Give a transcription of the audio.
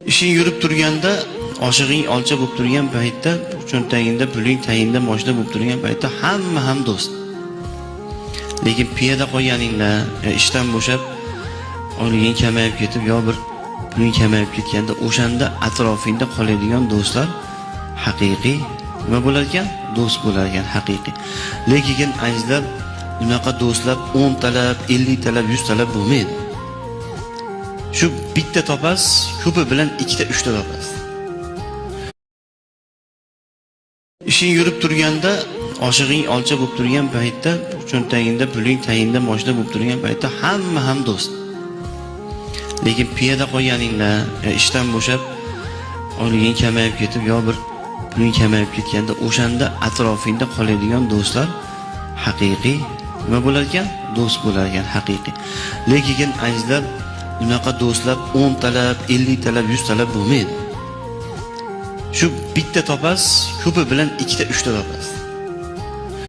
Ishing yurib turganda, oshig'ing olcha bo'lib turgan paytda, cho'ntagingda puling tagingda moshina bo'lib turgan paytda hamma ham do'st. Lekin piyoda qolganingda, yo ishdan bo'shab, oyliging kamayib ketib, yo bir puling kamayib ketganda, o'shanda atrofingda qoladigan do'stlar haqiqiy nima bo'lar ekan? Do'st bo'lar ekan haqiqiy. Lekin azizlar, unaqa do'stlar 10 talab, 50 talab, 100 talab bo'lmaydi. Shu bitta topasiz, ko'pi bilan ikkita, uchta topasiz. Ishing yurib turganda, oshig'ing olcha bo'lib turgan paytda, cho'ntagingda puling tagingda moshina bo'lib turgan paytda hamma ham do'st. Lekin piyoda qolganingda, yo ishdan bo'shab, oyliging kamayib ketib, yo bir puling kamayib ketganda, o'shanda atrofingda qoladigan do'stlar haqiqiy nima bo'lar ekan? Do'st bo'lar ekan haqiqiy. Lekin azizlar, unaqa do'stlar 10 talab, 50 talab, 100 talab bo'lmaydi. Shu bitta topasiz, ko'pi bilan ikkita, uchta topasiz.